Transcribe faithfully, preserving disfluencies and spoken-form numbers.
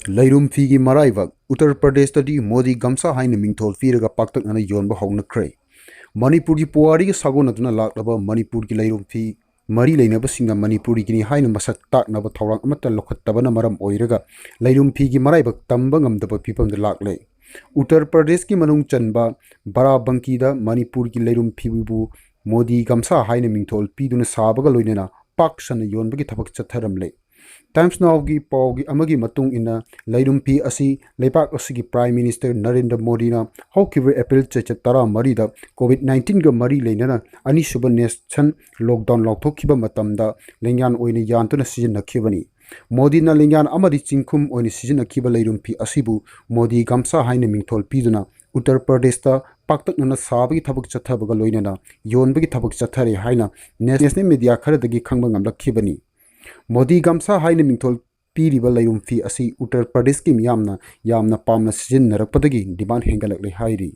ꯂꯩꯔꯨꯝ ꯐꯤꯒꯤ ꯃꯔꯥꯏꯕꯛ꯫ ꯎꯠꯇꯔ ꯄ꯭ꯔꯗꯦꯁꯇꯗꯤ ꯃꯣꯗꯤ ꯒꯝꯁꯥ ꯍꯥꯏꯅ ꯃꯤꯡꯊꯣꯜ ꯄꯤꯔꯒ ꯄꯥꯛꯇꯛꯅꯅ ꯌꯣꯟꯕ ꯍꯧꯅꯈ꯭ꯔꯦ꯫ ꯃꯅꯤꯄꯨꯔꯒꯤ ꯄꯨꯋꯥꯔꯤꯒ ꯁꯥꯒꯣꯟꯅꯗꯨꯅ ꯂꯥꯛꯂꯕ ꯃꯅꯤꯄꯨꯔꯒꯤ ꯂꯩꯔꯨꯝ ꯐꯤ ꯃꯔꯤ ꯂꯩꯅꯕꯁꯤꯡꯅ ꯃꯅꯤꯄꯨꯔꯤꯒꯤꯅꯤ ꯍꯥꯏꯅ ꯃꯁꯛ ꯇꯥꯛꯅꯕ ꯊꯧꯔꯥꯡ ꯑꯃꯠꯇ ꯂꯧꯈꯠꯇꯕꯅ ꯃꯔꯝ ꯑꯣꯏꯔꯒ ꯂꯩꯔꯨꯝ ꯐꯤꯒꯤ ꯃꯔꯥꯏꯕꯛ ꯇꯝꯕ ꯉꯝꯗꯕ ꯐꯤꯕꯝꯗ ꯂꯥꯛꯂꯦ꯫ ꯎꯠꯇꯔ ꯄ꯭ꯔꯗꯦꯁꯀꯤ ꯃꯅꯨꯡ ꯆꯟꯕ ꯕꯥꯔꯥꯕꯪꯀꯤꯗ ꯃꯅꯤꯄꯨꯔꯒꯤ ꯂꯩꯔꯨꯝ ꯐꯤꯕꯨ ꯃꯣꯗꯤ ꯒꯝꯁꯥ ꯍꯥꯏꯅ ꯃꯤꯡꯊꯣꯜ ꯄꯤꯗꯨꯅ ꯁꯥꯕꯒ ꯂꯣꯏꯅꯅ ꯄꯥꯛ ꯁꯟꯅ ꯌꯣꯟꯕꯒꯤ ꯊꯕꯛ ꯆꯠꯊꯔꯝꯂꯦ꯫ ꯇꯥꯏꯝꯁ ꯅꯥꯎꯒꯤ ꯄꯥꯎꯒꯤ ꯑꯃꯒꯤ ꯃꯇꯨꯡ ꯏꯟꯅ, ꯂꯩꯔꯨꯝ ꯐꯤ ꯑꯁꯤ ꯂꯩꯕꯥꯛ ꯑꯁꯤꯒꯤ ꯄ꯭ꯔꯥꯏꯝ ꯃꯤꯅꯤꯁꯇꯔ ꯅꯔꯦꯟꯗ꯭ꯔ ꯃꯣꯗꯤꯅ ꯍꯧꯈꯤꯕ ꯑꯦꯄ꯭ꯔꯤꯜ ꯆꯩꯆꯠ ꯇꯔꯥꯃꯔꯤꯗ ꯀꯣꯚꯤꯗ ꯅꯥꯏꯟꯇꯤꯟꯒ ꯃꯔꯤ ꯂꯩꯅꯅ ꯑꯅꯤꯁꯨꯕ ꯅꯦꯁꯟ ꯂꯣꯛꯗꯥꯎꯟ ꯂꯥꯎꯊꯣꯛꯈꯤꯕ ꯃꯇꯝꯗ ꯂꯦꯡꯌꯥꯟ ꯑꯣꯏꯅ ꯌꯥꯟꯗꯨꯅ ꯁꯤꯖꯤꯟꯅꯈꯤꯕꯅꯤ꯫ ꯃꯣꯗꯤꯅ ꯂꯦꯡꯌꯥꯟ ꯑꯃꯗꯤ ꯆꯤꯡꯈꯨꯝ ꯑꯣꯏꯅ ꯁꯤꯖꯤꯟꯅꯈꯤꯕ ꯂꯩꯔꯨꯝ ꯐꯤ ꯑꯁꯤꯕꯨ ꯃꯣꯗꯤ ꯒꯝꯁꯥ ꯍꯥꯏꯅ ꯃꯤꯡꯊꯣꯜ ꯄꯤꯗꯨꯅ ꯎꯠꯇꯔ ꯄ꯭ꯔꯗꯦꯁꯇ ꯄꯥꯛꯇꯛꯅꯅ ꯁꯥꯕꯒꯤ ꯊꯕꯛ ꯆꯠꯊꯕꯒ ꯂꯣꯏꯅꯅ ꯌꯣꯟꯕꯒꯤ ꯊꯕꯛ ꯆꯠꯊꯔꯦ ꯍꯥꯏꯅ ꯅꯦꯁꯅꯦꯜ ꯃꯤꯗꯤꯌꯥ ꯈꯔꯗꯒꯤ ꯈꯪꯕ ꯉꯝꯂꯛꯈꯤꯕꯅꯤ꯫ ꯃꯣꯗꯤ ꯒꯝꯁꯥ ꯍꯥꯏꯅ ꯃꯤꯡꯊꯣꯜ ꯄꯤꯔꯤꯕ ꯂꯩꯔꯨꯝ ꯐꯤ ꯑꯁꯤ ꯎꯠꯇꯔ ꯄ꯭ꯔꯗꯦꯁꯀꯤ ꯃꯤꯌꯥꯝꯅ ꯌꯥꯝꯅ ꯄꯥꯝꯅ ꯁꯤꯖꯤꯟꯅꯔꯛꯄꯗꯒꯤ ꯗꯤꯃꯥꯟ ꯍꯦꯟꯒꯠꯂꯛꯂꯦ ꯍꯥꯏꯔꯤ꯫